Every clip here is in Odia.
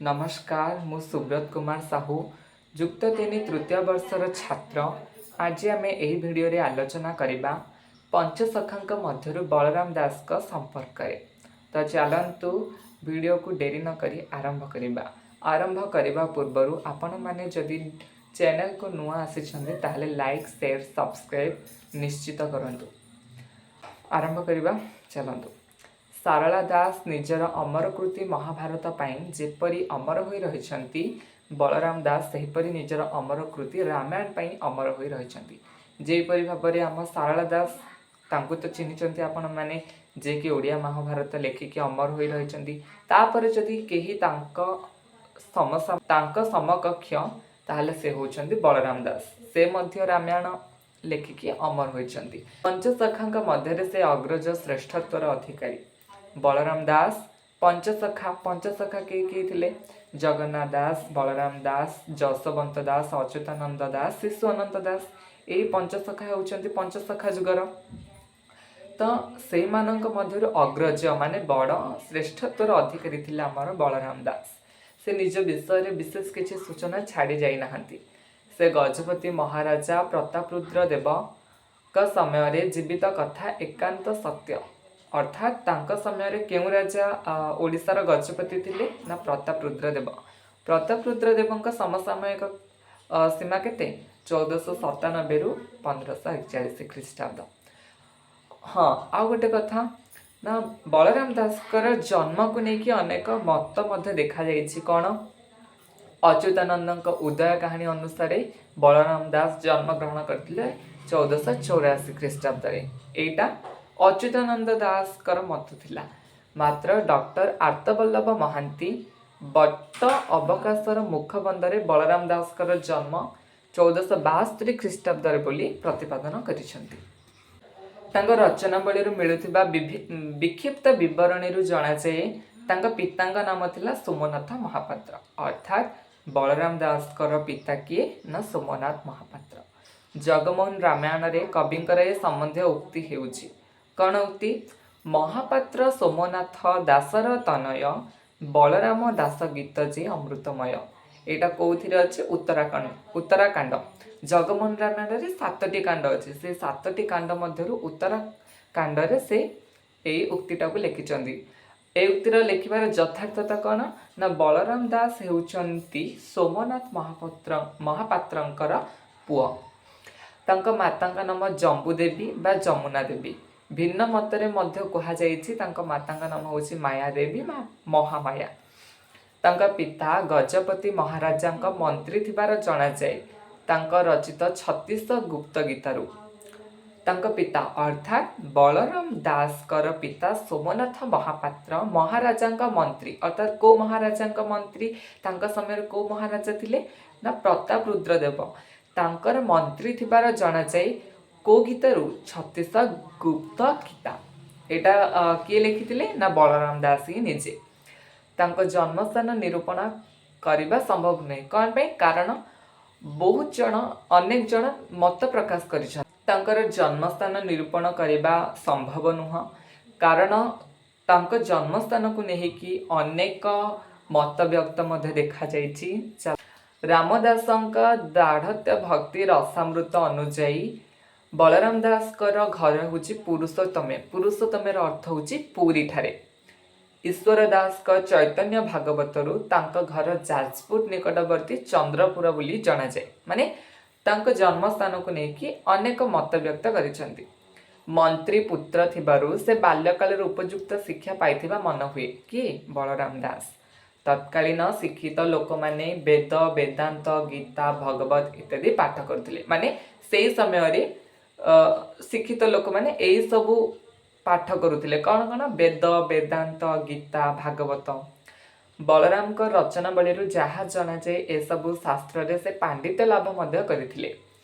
ନମସ୍କାର, ମୁଁ ସୁବ୍ରତ କୁମାର ସାହୁ, ଯୁକ୍ତ 3 ତୃତୀୟ ବର୍ଷର ଛାତ୍ର। ଆଜି ଆମେ ଏହି ଭିଡ଼ିଓରେ ଆଲୋଚନା କରିବା ପଞ୍ଚସଖାଙ୍କ ମଧ୍ୟରୁ ବଳରାମ ଦାସଙ୍କ ସମ୍ପର୍କରେ। ତ ଚାଲନ୍ତୁ, ଭିଡ଼ିଓକୁ ଡେରି ନକରି ଆରମ୍ଭ କରିବା। ଆରମ୍ଭ କରିବା ପୂର୍ବରୁ ଆପଣମାନେ ଯଦି ଚ୍ୟାନେଲକୁ ନୂଆ ଆସିଛନ୍ତି, ତାହେଲେ ଲାଇକ୍, ସେୟାର, ସବସ୍କ୍ରାଇବ୍ ନିଶ୍ଚିତ କରନ୍ତୁ। ଆରମ୍ଭ କରିବା ଚାଲନ୍ତୁ। ସାରଳା ଦାସ ନିଜର ଅମର କୃତି ମହାଭାରତ ପାଇଁ ଯେପରି ଅମର ହୋଇ ରହିଛନ୍ତି, ବଳରାମ ଦାସ ସେହିପରି ନିଜର ଅମର କୃତି ରାମାୟଣ ପାଇଁ ଅମର ହୋଇ ରହିଛନ୍ତି। ଯେପରି ଭାବରେ ଆମ ସାରଳା ଦାସ, ତାଙ୍କୁ ତ ଚିହ୍ନିଛନ୍ତି ଆପଣମାନେ, ଯିଏକି ଓଡ଼ିଆ ମହାଭାରତ ଲେଖିକି ଅମର ହୋଇ ରହିଛନ୍ତି। ତାପରେ ଯଦି କେହି ତାଙ୍କ ସମକକ୍ଷ, ତାହେଲେ ସେ ହେଉଛନ୍ତି ବଳରାମ ଦାସ। ସେ ମଧ୍ୟ ରାମାୟଣ ଲେଖିକି ଅମର ହୋଇଛନ୍ତି। ପଞ୍ଚସଖାଙ୍କ ମଧ୍ୟରେ ସେ ଅଗ୍ରଜ ଶ୍ରେଷ୍ଠତ୍ୱର ଅଧିକାରୀ ବଳରାମ ଦାସ। ପଞ୍ଚସଖା, ପଞ୍ଚସଖା କିଏ କିଏ ଥିଲେ? ଜଗନ୍ନାଥ ଦାସ, ବଳରାମ ଦାସ, ଯଶୋବନ୍ତ ଦାସ, ଅଚ୍ୟୁତାନନ୍ଦ ଦାସ, ଶିଶୁ ଅନନ୍ତ ଦାସ। ଏଇ ପଞ୍ଚସଖା ହେଉଛନ୍ତି ପଞ୍ଚସଖା ଯୁଗର। ତ ସେଇମାନଙ୍କ ମଧ୍ୟରୁ ଅଗ୍ରଜ ମାନେ ବଡ଼ ଶ୍ରେଷ୍ଠତ୍ୱର ଅଧିକାରୀ ଥିଲେ ଆମର ବଳରାମ ଦାସ। ସେ ନିଜ ବିଷୟରେ ବିଶେଷ କିଛି ସୂଚନା ଛାଡ଼ି ଯାଇନାହାନ୍ତି। ସେ ଗଜପତି ମହାରାଜା ପ୍ରତାପରୁଦ୍ର ଦେବଙ୍କ ସମୟରେ ଜୀବିତ କଥା ଏକାନ୍ତ ସତ୍ୟ। ଅର୍ଥାତ୍ ତାଙ୍କ ସମୟରେ କେଉଁ ରାଜା ଓଡ଼ିଶାର ଗଜପତି ଥିଲେ ନା ପ୍ରତାପରୁଦ୍ର ଦେବ। ପ୍ରତାପରୁଦ୍ର ଦେବଙ୍କ ସମସାମୟିକ ସୀମା କେତେ? 1497ରୁ 1541 ଖ୍ରୀଷ୍ଟାବ୍ଦ। ହଁ, ଆଉ ଗୋଟେ କଥା ନା, ବଳରାମ ଦାସଙ୍କର ଜନ୍ମକୁ ନେଇକି ଅନେକ ମତ ମଧ୍ୟ ଦେଖାଯାଇଛି। କ'ଣ? ଅଚ୍ୟୁତାନନ୍ଦଙ୍କ ଉଦୟ କାହାଣୀ ଅନୁସାରେ ବଳରାମ ଦାସ ଜନ୍ମଗ୍ରହଣ କରିଥିଲେ 1484 ଖ୍ରୀଷ୍ଟାବ୍ଦରେ। ଏଇଟା ଅଚ୍ୟୁତାନନ୍ଦ ଦାସଙ୍କର ମତ ଥିଲା। ମାତ୍ର ଡକ୍ଟର ଆର୍ତ୍ତବଲ୍ଲଭ ମହାନ୍ତି ବଟ ଅବକାଶର ମୁଖବନ୍ଧରେ ବଳରାମ ଦାସଙ୍କର ଜନ୍ମ 1472 ଖ୍ରୀଷ୍ଟାବ୍ଦରେ ବୋଲି ପ୍ରତିପାଦନ କରିଛନ୍ତି। ତାଙ୍କ ରଚନାବଳୀରୁ ମିଳୁଥିବା ବିକ୍ଷିପ୍ତ ବିବରଣୀରୁ ଜଣାଯାଏ, ତାଙ୍କ ପିତାଙ୍କ ନାମ ଥିଲା ସୋମନାଥ ମହାପାତ୍ର। ଅର୍ଥାତ୍ ବଳରାମ ଦାସଙ୍କର ପିତା କିଏ ନା ସୋମନାଥ ମହାପାତ୍ର। ଜଗମୋହନ ରାମାୟଣରେ କବିଙ୍କର ଏ ସମ୍ବନ୍ଧୀୟ ଉକ୍ତି ହେଉଛି। କ'ଣ ଉକ୍ତି? ମହାପାତ୍ର ସୋମନାଥ ଦାସର ତନୟ, ବଳରାମ ଦାସ ଗୀତ ଯେ ଅମୃତମୟ। ଏଇଟା କୋଉଥିରେ ଅଛି? ଉତ୍ତରାଖଣ୍ଡ, ଉତ୍ତରାକାଣ୍ଡ। ଜଗମୋହନ ରାମାୟଣରେ ସାତଟି କାଣ୍ଡ ଅଛି। ସେ ସାତଟି କାଣ୍ଡ ମଧ୍ୟରୁ ଉତ୍ତରାକାଣ୍ଡରେ ସେ ଏଇ ଉକ୍ତିଟାକୁ ଲେଖିଛନ୍ତି। ଏଇ ଉକ୍ତିର ଲେଖିବାର ଯଥାର୍ଥତା କ'ଣ ନା ବଳରାମ ଦାସ ହେଉଛନ୍ତି ସୋମନାଥ ମହାପାତ୍ରଙ୍କର ପୁଅ। ତାଙ୍କ ମାତାଙ୍କ ନାମ ଜମ୍ବୁ ଦେବୀ ବା ଯମୁନା ଦେବୀ। ଭିନ୍ନ ମତରେ ମଧ୍ୟ କୁହାଯାଇଛି, ତାଙ୍କ ମାତାଙ୍କ ନାମ ହେଉଛି ମାୟା ଦେବୀ ବା ମହାମାୟା। ତାଙ୍କ ପିତା ଗଜପତି ମହାରାଜାଙ୍କ ମନ୍ତ୍ରୀ ଥିବାର ଜଣାଯାଏ ତାଙ୍କ ରଚିତ ଛତିଶ ଗୁପ୍ତ ଗୀତାରୁ। ତାଙ୍କ ପିତା, ଅର୍ଥାତ୍ ବଳରାମ ଦାସଙ୍କର ପିତା ସୋମନାଥ ମହାପାତ୍ର ମହାରାଜାଙ୍କ ମନ୍ତ୍ରୀ। ଅର୍ଥାତ୍ କୋଉ ମହାରାଜାଙ୍କ ମନ୍ତ୍ରୀ? ତାଙ୍କ ସମୟରେ କୋଉ ମହାରାଜା ଥିଲେ ନା ପ୍ରତାପରୁଦ୍ର ଦେବ। ତାଙ୍କର ମନ୍ତ୍ରୀ ଥିବାର ଜଣାଯାଏ କୋଉ ଗୀତାରୁ? ଛତିଶ ଗୁପ୍ତ ଗୀତା। ଏଇଟା କିଏ ଲେଖିଥିଲେ ନା ବଳରାମ ଦାସ ହିଁ ନିଜେ। ତାଙ୍କ ଜନ୍ମସ୍ଥାନ ନିରୂପଣ କରିବା ସମ୍ଭବ ନୁହେଁ। କ'ଣ ପାଇଁ? କାରଣ ବହୁତ ଜଣ, ଅନେକ ଜଣ ମତ ପ୍ରକାଶ କରିଛନ୍ତି। ତାଙ୍କର ଜନ୍ମସ୍ଥାନ ନିରୂପଣ କରିବା ସମ୍ଭବ ନୁହଁ, କାରଣ ତାଙ୍କ ଜନ୍ମସ୍ଥାନକୁ ନେଇକି ଅନେକ ମତବ୍ୟକ୍ତ ମଧ୍ୟ ଦେଖାଯାଇଛି। ରାମଦାସଙ୍କ ଦାର୍ଢତ୍ୟ ଭକ୍ତି ରସାମୃତ ଅନୁଯାୟୀ ବଳରାମ ଦାସଙ୍କର ଘର ହେଉଛି ପୁରୁଷୋତ୍ତମେ। ପୁରୁଷୋତ୍ତମେର ଅର୍ଥ ହେଉଛି ପୁରୀଠାରେ। ଈଶ୍ୱର ଦାସଙ୍କ ଚୈତନ୍ୟ ଭାଗବତରୁ ତାଙ୍କ ଘର ଯାଜପୁର ନିକଟବର୍ତ୍ତୀ ଚନ୍ଦ୍ରପୁର ବୋଲି ଜଣାଯାଏ। ମାନେ ତାଙ୍କ ଜନ୍ମସ୍ଥାନକୁ ନେଇକି ଅନେକ ମତବ୍ୟକ୍ତ କରିଛନ୍ତି। ମନ୍ତ୍ରୀ ପୁତ୍ର ଥିବାରୁ ସେ ବାଲ୍ୟକାଳରୁ ଉପଯୁକ୍ତ ଶିକ୍ଷା ପାଇଥିବା ମନ ହୁଏ। କିଏ? ବଳରାମ ଦାସ। ତତ୍କାଳୀନ ଶିକ୍ଷିତ ଲୋକମାନେ ବେଦ, ବେଦାନ୍ତ, ଗୀତା, ଭଗବତ ଇତ୍ୟାଦି ପାଠ କରୁଥିଲେ। ମାନେ ସେଇ ସମୟରେ ଶିକ୍ଷିତ ଲୋକମାନେ ଏଇ ସବୁ ପାଠ କରୁଥିଲେ। କ'ଣ କ'ଣ? ବେଦ, ବେଦାନ୍ତ, ଗୀତା, ଭାଗବତ। ବଳରାମଙ୍କ ରଚନାବଳୀରୁ ଯାହା ଜଣାଯାଏ, ଏସବୁ ଶାସ୍ତ୍ରରେ ସେ ପାଣ୍ଡିତ୍ୟ ଲାଭ ମଧ୍ୟ କରିଥିଲେ।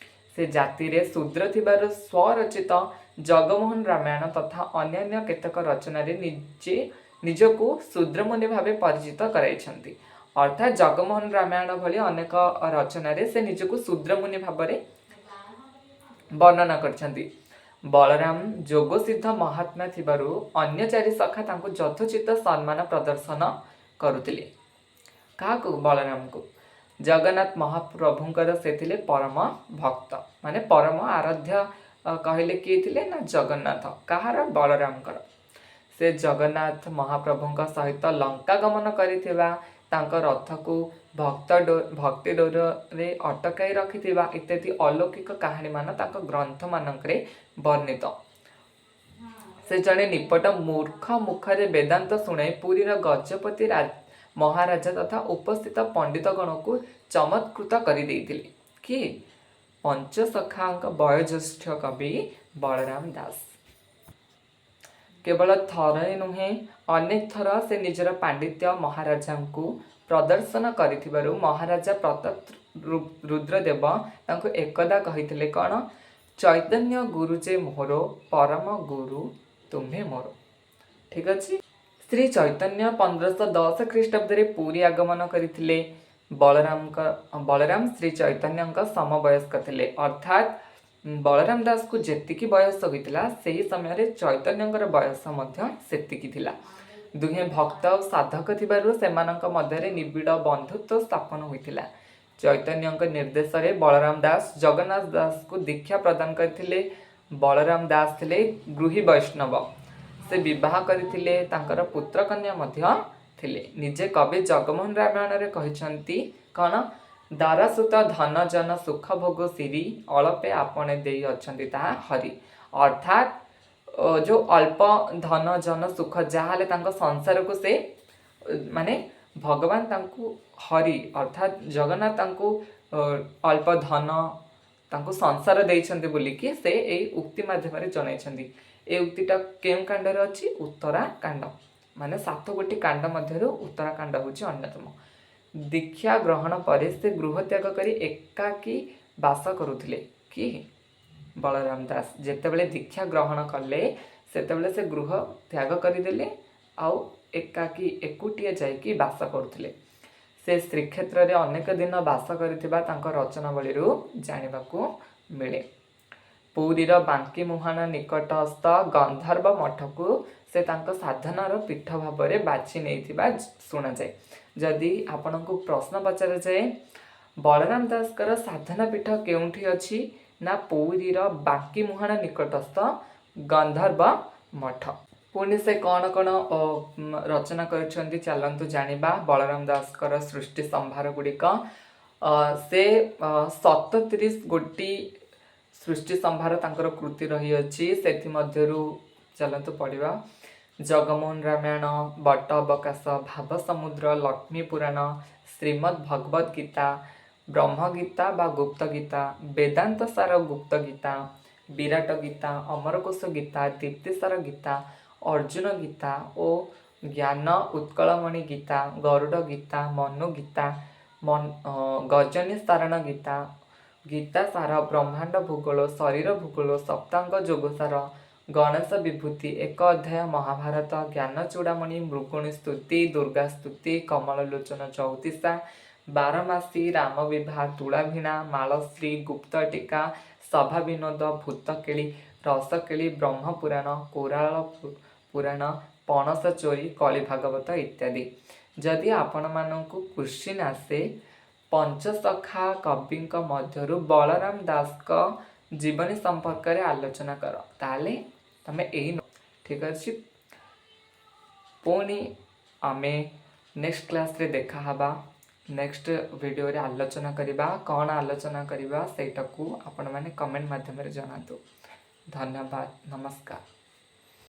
ସେ ଜାତିରେ ଶୂଦ୍ର ଥିବାରୁ ସ୍ୱରଚିତ ଜଗମୋହନ ରାମାୟଣ ତଥା ଅନ୍ୟାନ୍ୟ କେତେକ ରଚନାରେ ନିଜେ ନିଜକୁ ଶୂଦ୍ରମୁନି ଭାବେ ପରିଚିତ କରାଇଛନ୍ତି। ଅର୍ଥାତ୍ ଜଗମୋହନ ରାମାୟଣ ଭଳି ଅନେକ ରଚନାରେ ସେ ନିଜକୁ ଶୂଦ୍ରମୁନି ଭାବରେ ବର୍ଣ୍ଣନା କରିଛନ୍ତି। ବଳରାମ ଯୋଗସିଦ୍ଧ ମହାତ୍ମା ଥିବାରୁ ଅନ୍ୟ ଚାରି ସଖା ତାଙ୍କୁ ଯଥୋଚିତ ସମ୍ମାନ ପ୍ରଦର୍ଶନ କରୁଥିଲେ। କାହାକୁ? ବଳରାମକୁ। ଜଗନ୍ନାଥ ମହାପ୍ରଭୁଙ୍କର ସେ ଥିଲେ ପରମ ଭକ୍ତ, ମାନେ ପରମ ଆରାଧ୍ୟ। କହିଲେ କିଏ ଥିଲେ ନା ଜଗନ୍ନାଥ। କାହାର? ବଳରାମଙ୍କର। ସେ ଜଗନ୍ନାଥ ମହାପ୍ରଭୁଙ୍କ ସହିତ ଲଙ୍କା ଗମନ କରିଥିବା, ତାଙ୍କ ରଥକୁ ଭକ୍ତି ଡୋରରେ ଅଟକାଇ ରଖିଥିବା ଇତ୍ୟାଦି ଅଲୌକିକ କାହାଣୀମାନ ତାଙ୍କ ଗ୍ରନ୍ଥମାନଙ୍କରେ ବର୍ଣ୍ଣିତ। ସେ ଜଣେ ନିପଟ ମୂର୍ଖ ମୁଖରେ ବେଦାନ୍ତ ଶୁଣାଇ ପୁରୀର ଗଜପତି ମହାରାଜା ତଥା ଉପସ୍ଥିତ ପଣ୍ଡିତଗଣକୁ ଚମତ୍କୃତ କରିଦେଇଥିଲେ। କିଏ? ପଞ୍ଚସଖାଙ୍କ ବୟୋଜ୍ୟେଷ୍ଠ କବି ବଳରାମ ଦାସ। କେବଳ ଥରେ ନୁହେଁ, ଅନେକ ଥର ସେ ନିଜର ପାଣ୍ଡିତ୍ୟ ମହାରାଜାଙ୍କୁ ପ୍ରଦର୍ଶନ କରିଥିବାରୁ ମହାରାଜା ପ୍ରତାପ ରୁଦ୍ରଦେବ ତାଙ୍କୁ ଏକଦା କହିଥିଲେ କ'ଣ? "ଚୈତନ୍ୟ ଗୁରୁ ଯେ ମୋହର, ପରମ ଗୁରୁ ତୁମ୍ଭେ ମୋର।" ଠିକ ଅଛି। ଶ୍ରୀ ଚୈତନ୍ୟ 1510 ଖ୍ରୀଷ୍ଟାବ୍ଦରେ ପୁରୀ ଆଗମନ କରିଥିଲେ। ବଳରାମ ଶ୍ରୀ ଚୈତନ୍ୟଙ୍କ ସମବୟସ୍କ ଥିଲେ। ଅର୍ଥାତ୍ ବଳରାମ ଦାସକୁ ଯେତିକି ବୟସ ହୋଇଥିଲା, ସେହି ସମୟରେ ଚୈତନ୍ୟଙ୍କର ବୟସ ମଧ୍ୟ ସେତିକି ଥିଲା। ଦୁହେଁ ଭକ୍ତ ଆଉ ସାଧକ ଥିବାରୁ ସେମାନଙ୍କ ମଧ୍ୟରେ ନିବିଡ଼ ବନ୍ଧୁତ୍ୱ ସ୍ଥାପନ ହୋଇଥିଲା। ଚୈତନ୍ୟଙ୍କ ନିର୍ଦ୍ଦେଶରେ ବଳରାମ ଦାସ ଜଗନ୍ନାଥ ଦାସଙ୍କୁ ଦୀକ୍ଷା ପ୍ରଦାନ କରିଥିଲେ। ବଳରାମ ଦାସ ଥିଲେ ଗୃହୀ ବୈଷ୍ଣବ। ସେ ବିବାହ କରିଥିଲେ, ତାଙ୍କର ପୁତ୍ର କନ୍ୟା ମଧ୍ୟ ଥିଲେ। ନିଜେ କବି ଜଗମୋହନ ରାମାୟଣରେ କହିଛନ୍ତି କ'ଣ? "ଦାରସୁତ ଧନ ଜନ ସୁଖ ଭୋଗ ଶିରୀ, ଅଳ୍ପେ ଆପଣେ ଦେଇ ଅଛନ୍ତି ତାହା ହରି।" ଅର୍ଥାତ୍ ଯୋଉ ଅଳ୍ପ ଧନ ଜନ ସୁଖ ଯାହା ହେଲେ ତାଙ୍କ ସଂସାରକୁ ସେ ମାନେ ଭଗବାନ ତାଙ୍କୁ ହରି, ଅର୍ଥାତ୍ ଜଗନ୍ନାଥ ତାଙ୍କୁ ଅଳ୍ପ ଧନ, ତାଙ୍କୁ ସଂସାର ଦେଇଛନ୍ତି ବୋଲିକି ସେ ଏଇ ଉକ୍ତି ମାଧ୍ୟମରେ ଜଣାଇଛନ୍ତି। ଏ ଉକ୍ତିଟା କେଉଁ କାଣ୍ଡରେ ଅଛି? ଉତ୍ତରାକାଣ୍ଡ। ମାନେ ସାତ ଗୋଟି କାଣ୍ଡ ମଧ୍ୟରୁ ଉତ୍ତରାକାଣ୍ଡ ହେଉଛି ଅନ୍ୟତମ। ଦୀକ୍ଷା ଗ୍ରହଣ ପରେ ସେ ଗୃହ ତ୍ୟାଗ କରି ଏକାକୀ ବାସ କରୁଥିଲେ। କିଏ? ବଳରାମ ଦାସ। ଯେତେବେଳେ ଦୀକ୍ଷା ଗ୍ରହଣ କଲେ, ସେତେବେଳେ ସେ ଗୃହ ତ୍ୟାଗ କରିଦେଲେ ଆଉ ଏକାକୀ, ଏକୁଟିଆ ଯାଇକି ବାସ କରୁଥିଲେ। ସେ ଶ୍ରୀକ୍ଷେତ୍ରରେ ଅନେକ ଦିନ ବାସ କରିଥିବା ତାଙ୍କ ରଚନାବଳୀରୁ ଜାଣିବାକୁ ମିଳେ। ପୁରୀର ବାଙ୍କି ମୁହାଣ ନିକଟସ୍ଥ ଗନ୍ଧର୍ବ ମଠକୁ ସେ ତାଙ୍କ ସାଧନାର ପୀଠ ଭାବରେ ବାଛି ନେଇଥିବା ଶୁଣାଯାଏ। ଯଦି ଆପଣଙ୍କୁ ପ୍ରଶ୍ନ ପଚରାଯାଏ, ବଳରାମ ଦାସଙ୍କର ସାଧନା ପୀଠ କେଉଁଠି ଅଛି ନା ପୁରୀର ବାଙ୍କି ମୁହାଣ ନିକଟସ୍ଥ ଗନ୍ଧର୍ବ ମଠ। ପୁଣି ସେ କ'ଣ କ'ଣ ରଚନା କରିଛନ୍ତି, ଚାଲନ୍ତୁ ଜାଣିବା। ବଳରାମ ଦାସଙ୍କର ସୃଷ୍ଟି ସମ୍ଭାର ଗୁଡ଼ିକ, ସେ 37 ଗୋଟି ସୃଷ୍ଟି ସମ୍ଭାର ତାଙ୍କର କୃତି ରହିଅଛି। ସେଥିମଧ୍ୟରୁ ଚାଲନ୍ତୁ ପଢ଼ିବା: ଜଗମୋହନ ରାମାୟଣ, ବଟ ଅବକାଶ, ଭାବ ସମୁଦ୍ର, ଲକ୍ଷ୍ମୀ ପୁରାଣ, ଶ୍ରୀମଦ୍ ଭଗବତ ଗୀତା, ବ୍ରହ୍ମଗୀତା ବା ଗୁପ୍ତ ଗୀତା, ବେଦାନ୍ତ ସାର ଗୁପ୍ତ ଗୀତା, ବିରାଟ ଗୀତା, ଅମରକୋଷ ଗୀତା, ଦୀପ୍ତିସାର ଗୀତା, ଅର୍ଜୁନ ଗୀତା ଓ ଜ୍ଞାନ ଉତ୍କଳମଣି ଗୀତା, ଗରୁଡ଼ ଗୀତା, ମନୁ ଗୀତା, ଗଜନୀ ସ୍ତାରଣ ଗୀତା, ଗୀତା ସାର, ବ୍ରହ୍ମାଣ୍ଡ ଭୂଗୋଳ, ଶରୀର ଭୂଗୋଳ, ସପ୍ତାଙ୍ଗ ଯୋଗସାର, ଗଣେଶ ବିଭୂତି, ଏକ ଅଧ୍ୟାୟ ମହାଭାରତ, ଜ୍ଞାନ ଚୂଡ଼ାମଣି, ମୃଗୁଣୀ ସ୍ତୁତି, ଦୁର୍ଗା ସ୍ତୁତି, କମଳଲୋଚନ ଚଉତିଶା, ବାରମାସୀ, ରାମ ବିବାହ, ତୁଳାଭିଣା, ମାଳଶ୍ରୀ, ଗୁପ୍ତ ଟୀକା, ସଭା ବିନୋଦ, ଭୂତକେଳି, ରସକେଳି, ବ୍ରହ୍ମପୁରାଣ, କୋରାଳ ପୁରାଣ, ପଣସ ଚୋରି, କଳି ଭାଗବତ ଇତ୍ୟାଦି। ଯଦି ଆପଣମାନଙ୍କୁ କ୍ୱେଶ୍ଚିନ୍ ଆସେ, ପଞ୍ଚସଖା କବିଙ୍କ ମଧ୍ୟରୁ ବଳରାମ ଦାସଙ୍କ ଜୀବନୀ ସମ୍ପର୍କରେ ଆଲୋଚନା କର, ତାହେଲେ ତମେ ଏଇ ଠିକ ଅଛି। ପୁଣି ଆମେ ନେକ୍ସଟ କ୍ଲାସ୍ରେ ଦେଖା ହେବା। ନେକ୍ସଟ ଭିଡ଼ିଓରେ ଆଲୋଚନା କରିବା। କ'ଣ ଆଲୋଚନା କରିବା, ସେଇଟାକୁ ଆପଣମାନେ କମେଣ୍ଟ ମାଧ୍ୟମରେ ଜଣାନ୍ତୁ। ଧନ୍ୟବାଦ, ନମସ୍କାର।